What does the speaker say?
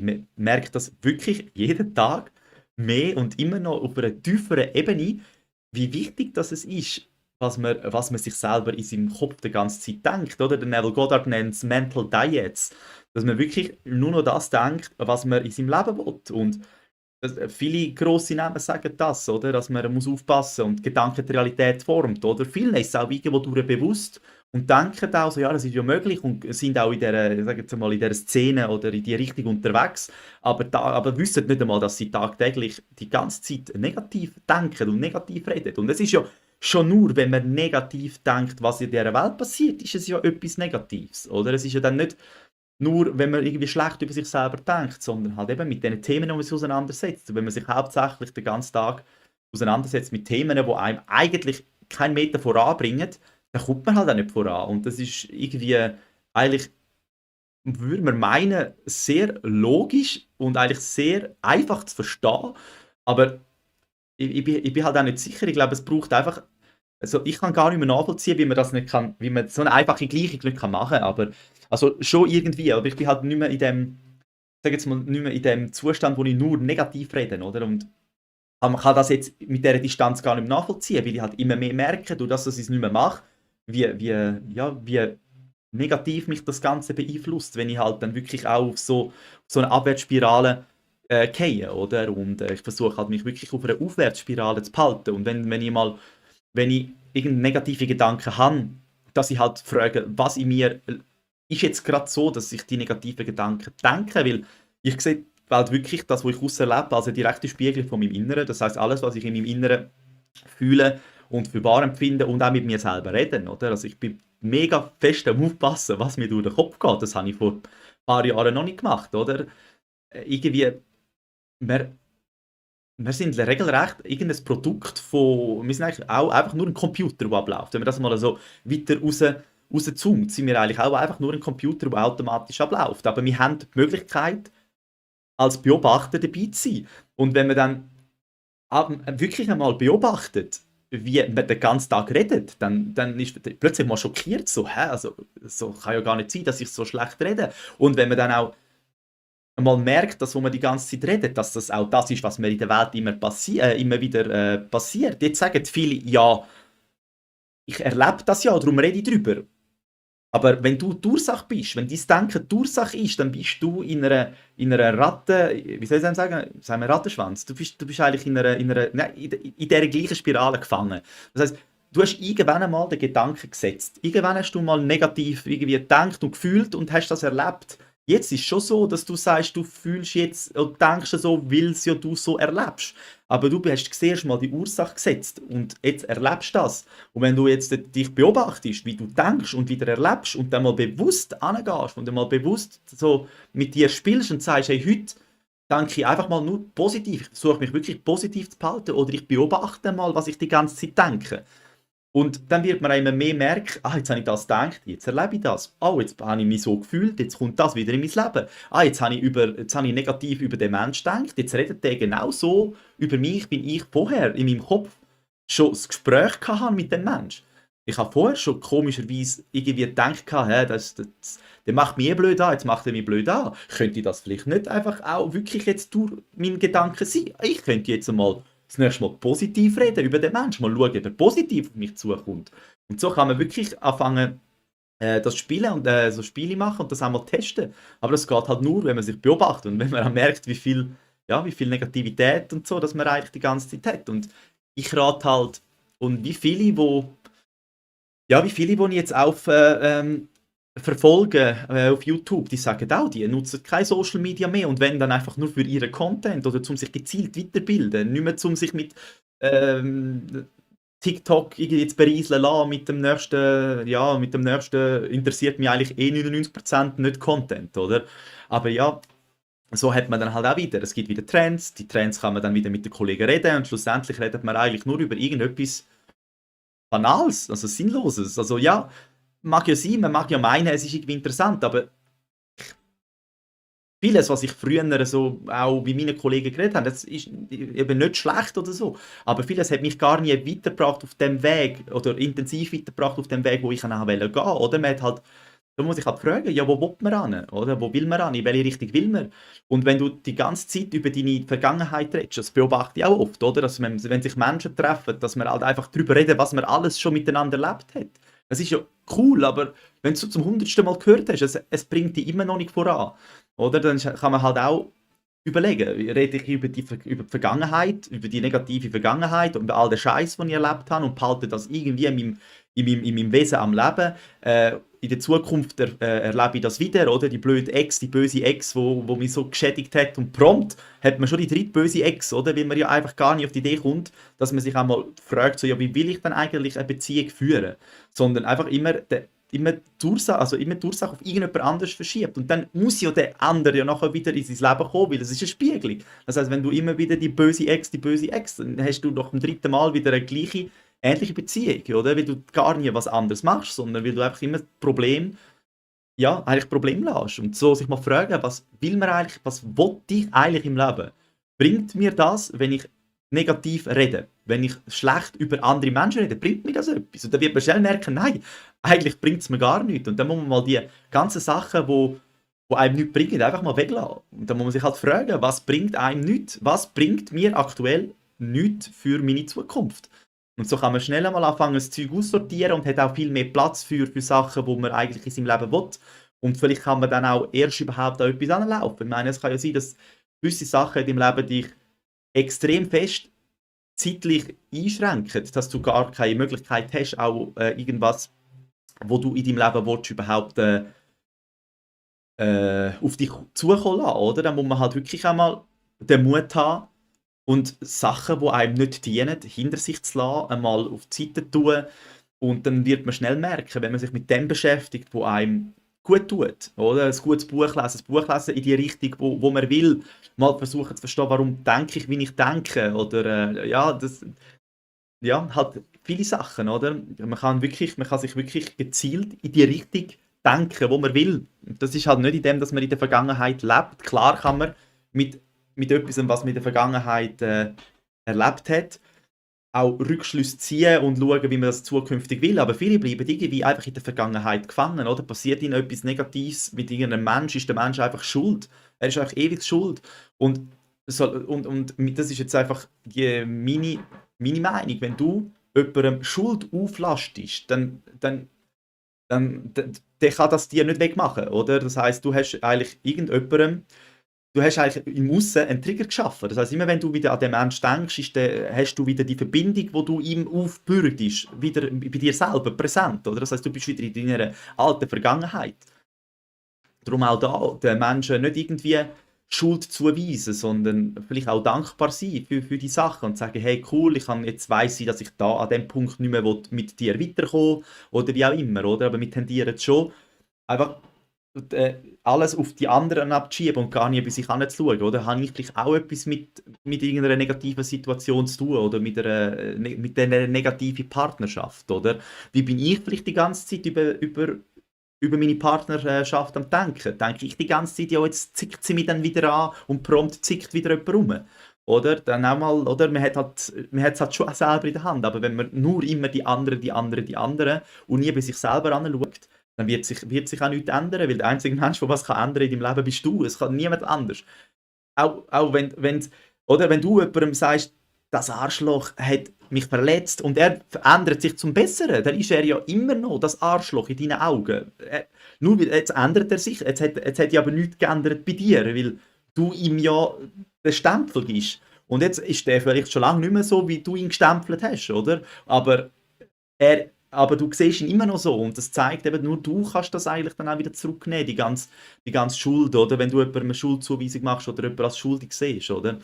Man merkt das wirklich jeden Tag mehr und immer noch auf einer tieferen Ebene, wie wichtig das es ist, was man sich selber in seinem Kopf die ganze Zeit denkt, oder? Der Neville Goddard nennt es Mental Diets, dass man wirklich nur noch das denkt, was man in seinem Leben will. Und viele grosse Namen sagen das, oder? Dass man muss aufpassen und Gedanken die Realität formt, oder? Vielen ist es auch irgendwo durch bewusst und denken auch so, ja, das ist ja möglich und sind auch in dieser, ich sage jetzt mal, in dieser Szene oder in die Richtung unterwegs, aber wissen nicht einmal, dass sie tagtäglich die ganze Zeit negativ denken und negativ reden. Und es ist ja schon nur, wenn man negativ denkt, was in dieser Welt passiert, ist es ja etwas Negatives, oder? Es ist ja dann nicht nur, wenn man irgendwie schlecht über sich selber denkt, sondern halt eben mit den Themen, die man sich auseinandersetzt. Wenn man sich hauptsächlich den ganzen Tag auseinandersetzt mit Themen, die einem eigentlich keinen Meter voranbringen, dann kommt man halt auch nicht voran. Und das ist irgendwie eigentlich, würde man meinen, sehr logisch und eigentlich sehr einfach zu verstehen. Aber ich bin halt auch nicht sicher. Ich glaube, es braucht einfach. Also ich kann gar nicht mehr nachvollziehen, wie man das nicht kann, wie man so eine einfache Gleichung nicht kann machen. Aber also schon irgendwie. Aber ich bin halt nicht mehr in dem, sag jetzt mal, nicht mehr in dem Zustand, wo ich nur negativ rede, oder? Und man kann das jetzt mit dieser Distanz gar nicht mehr nachvollziehen, weil ich halt immer mehr merke, durch das, dass ich es nicht mehr mache, wie negativ mich das Ganze beeinflusst, wenn ich halt dann wirklich auch auf so eine Abwärtsspirale gehe, oder? Und ich versuche halt mich wirklich auf einer Aufwärtsspirale zu behalten. Und wenn ich irgendeinen negativen Gedanken habe, dass ich halt frage, was in mir ist jetzt gerade so, dass ich die negativen Gedanken denke, weil ich sehe die Welt wirklich, das, was ich auserlebe, als eine direkte Spiegel von meinem Inneren. Das heißt alles, was ich in meinem Inneren fühle und für wahr empfinde und auch mit mir selber reden, oder? Also ich bin mega fest am Aufpassen, was mir durch den Kopf geht. Das habe ich vor ein paar Jahren noch nicht gemacht, oder? Irgendwie, wir, wir sind regelrecht irgendein Produkt von, wir sind eigentlich auch einfach nur ein Computer, der abläuft. Wenn man das mal so weiter rauszoomt, sind wir eigentlich auch einfach nur ein Computer, der automatisch abläuft. Aber wir haben die Möglichkeit, als Beobachter dabei zu sein. Und wenn man dann wirklich einmal beobachtet, wie man den ganzen Tag redet, dann ist man plötzlich mal schockiert, so, hä, also, so kann ja gar nicht sein, dass ich so schlecht rede. Und wenn man dann auch mal merkt, dass, wo man die ganze Zeit redet, dass das auch das ist, was mir in der Welt immer wieder passiert. Jetzt sagen viele, ja, ich erlebe das ja, darum rede ich drüber. Aber wenn du die Ursache bist, wenn dein Denken die Ursache ist, dann bist du in einer Ratte, wie soll ich sagen wir Rattenschwanz. Du bist eigentlich nein, in dieser gleichen Spirale gefangen. Das heißt, du hast irgendwann einmal den Gedanken gesetzt. Irgendwann hast du mal negativ irgendwie gedacht und gefühlt und hast das erlebt. Jetzt ist es schon so, dass du sagst, du fühlst jetzt und denkst so, weil es ja du so erlebst. Aber du hast zuerst mal die Ursache gesetzt und jetzt erlebst du das. Und wenn du jetzt dich beobachtest, wie du denkst und wieder erlebst und dann mal bewusst angehst und dann mal bewusst so mit dir spielst und sagst, hey, heute denke ich einfach mal nur positiv, ich versuche mich wirklich positiv zu behalten oder ich beobachte mal, was ich die ganze Zeit denke. Und dann wird man immer mehr merken, jetzt habe ich das gedacht, jetzt erlebe ich das. Jetzt habe ich mich so gefühlt, jetzt kommt das wieder in mein Leben. Jetzt habe ich negativ über den Menschen gedacht, jetzt redet der genau so über mich, bin ich vorher in meinem Kopf schon das Gespräch gehabt mit dem Menschen. Ich habe vorher schon komischerweise irgendwie gedacht, der macht mich blöd an, jetzt macht er mich blöd an. Könnte das vielleicht nicht einfach auch wirklich jetzt durch meinen Gedanken sein? Ich könnte jetzt einmal das nächste Mal positiv reden über den Menschen, mal schauen, ob er positiv auf mich zukommt. Und so kann man wirklich anfangen, das Spielen und so Spiele machen und das einmal testen. Aber das geht halt nur, wenn man sich beobachtet und wenn man auch merkt, wie viel Negativität und so, dass man eigentlich die ganze Zeit hat. Und ich rate halt, und wie viele, die ich jetzt verfolge auf YouTube, die sagen auch, die nutzen kein Social Media mehr und wenn dann einfach nur für ihren Content oder um sich gezielt weiterbilden, nicht mehr um sich mit TikTok irgendwie jetzt berieseln lassen mit dem nächsten interessiert mich eigentlich 99% nicht Content, oder? Aber ja, so hat man dann halt auch wieder, es gibt wieder Trends, die Trends kann man dann wieder mit den Kollegen reden und schlussendlich redet man eigentlich nur über irgendetwas Banales, also Sinnloses. Also ja, mag ja sein, man mag ja meinen, es ist irgendwie interessant, aber vieles, was ich früher so auch wie meine Kollegen geredet habe, das ist eben nicht schlecht oder so, aber vieles hat mich gar nie weitergebracht auf dem Weg oder intensiv weitergebracht auf dem Weg, wo ich nachher gehen wollte, oder? Man hat halt Da muss ich halt fragen, ja, wo will man hin, oder? Wo will man hin? In welche Richtung will man? Und wenn du die ganze Zeit über deine Vergangenheit redest, das beobachte ich auch oft, oder? Dass man, wenn sich Menschen treffen, dass man halt einfach darüber reden, was man alles schon miteinander erlebt hat. Das ist ja cool, aber wenn du zum 100. Mal gehört hast, es bringt dich immer noch nicht voran, oder? Dann kann man halt auch überlegen, rede ich über die Vergangenheit, über die negative Vergangenheit und über all den Scheiß, den ich erlebt habe und behalte das irgendwie in meinem Wesen am Leben. In der Zukunft erlebe ich das wieder, oder? Die blöde Ex, die böse Ex, wo mich so geschädigt hat. Und prompt hat man schon die dritte böse Ex, oder? Weil man ja einfach gar nicht auf die Idee kommt, dass man sich einmal fragt, so, ja, wie will ich denn eigentlich eine Beziehung führen? Sondern einfach immer die Ursache auf irgendjemand anderes verschiebt. Und dann muss ja der andere ja nachher wieder in sein Leben kommen, weil das ist eine Spiegelung. Das heißt, wenn du immer wieder die böse Ex, dann hast du doch beim dritten Mal wieder eine gleiche, ähnliche Beziehung, oder? Weil du gar nie was anderes machst, sondern weil du einfach immer Problem lässt. Und so sich mal fragen, was will man eigentlich, was will ich eigentlich im Leben? Bringt mir das, wenn ich negativ rede, wenn ich schlecht über andere Menschen rede, bringt mir das etwas? Und dann wird man schnell merken, nein, eigentlich bringt es mir gar nichts. Und dann muss man mal die ganzen Sachen, wo einem nichts bringen, einfach mal weglassen. Und dann muss man sich halt fragen, was bringt einem nichts? Was bringt mir aktuell nichts für meine Zukunft? Und so kann man schnell einmal anfangen, das Zeug aussortieren und hat auch viel mehr Platz für Sachen, die man eigentlich in seinem Leben will. Und vielleicht kann man dann auch erst überhaupt an etwas anlaufen. Ich meine, es kann ja sein, dass gewisse Sachen in deinem Leben dich extrem fest zeitlich einschränken, dass du gar keine Möglichkeit hast, auch irgendwas, wo du in deinem Leben willst, überhaupt auf dich zukommen lassen, oder? Dann muss man halt wirklich einmal den Mut haben und Sachen, die einem nicht dienen, hinter sich zu lassen, einmal auf die Seite tun. Und dann wird man schnell merken, wenn man sich mit dem beschäftigt, wo einem gut tut, oder? Ein gutes Buch lesen in die Richtung, wo man will. Mal versuchen zu verstehen, warum denke ich, wie ich denke, oder halt viele Sachen, oder? Man kann sich wirklich gezielt in die Richtung denken, wo man will. Und das ist halt nicht in dem, dass man in der Vergangenheit lebt. Klar kann man mit etwas, was man in der Vergangenheit erlebt hat, auch Rückschlüsse ziehen und schauen, wie man das zukünftig will. Aber viele bleiben irgendwie einfach in der Vergangenheit gefangen, oder? Passiert ihnen etwas Negatives mit irgendeinem Mensch, ist der Mensch einfach schuld. Er ist einfach ewig schuld. Und das ist jetzt einfach meine Meinung. Wenn du jemandem Schuld auflastest, dann der kann das dir nicht wegmachen, oder? Das heißt, du hast eigentlich im Aussen einen Trigger geschaffen. Das heißt, immer wenn du wieder an den Menschen denkst, hast du wieder die Verbindung, die du ihm aufbürdest, wieder bei dir selber präsent, oder? Das heißt, du bist wieder in deiner alten Vergangenheit. Darum auch da, den Menschen nicht irgendwie Schuld zuweisen, sondern vielleicht auch dankbar sein für die Sachen und sagen, hey cool, jetzt weiss ich, dass ich da an dem Punkt nicht mehr mit dir weiterkommen oder wie auch immer, oder? Aber wir tendieren schon einfach alles auf die anderen abzuschieben und gar nicht bei sich hinzuschauen, oder? Habe ich vielleicht auch etwas mit irgendeiner negativen Situation zu tun oder mit einer negativen Partnerschaft, oder? Wie bin ich vielleicht die ganze Zeit über meine Partnerschaft am Denken? Denke ich die ganze Zeit, ja, jetzt zickt sie mich dann wieder an und prompt zickt wieder jemand rum. Oder? Dann auch mal, oder? Man hat es halt schon selber in der Hand, aber wenn man nur immer die anderen und nie bei sich selber anschaut, dann wird sich auch nichts ändern, weil der einzige Mensch, der was kann ändern in deinem Leben, bist du. Es kann niemand anders. Auch wenn du jemandem sagst, das Arschloch hat mich verletzt und er verändert sich zum Besseren, dann ist er ja immer noch das Arschloch in deinen Augen. Nur weil jetzt ändert er sich, jetzt hat ja aber nichts geändert bei dir, weil du ihm ja den Stempel gibst. Und jetzt ist der vielleicht schon lange nicht mehr so, wie du ihn gestempelt hast, oder? Aber du siehst ihn immer noch so und das zeigt eben, nur du kannst das eigentlich dann auch wieder zurücknehmen, die ganze Schuld, oder? Wenn du jemandem eine Schuldzuweisung machst oder jemanden als schuldig siehst, oder?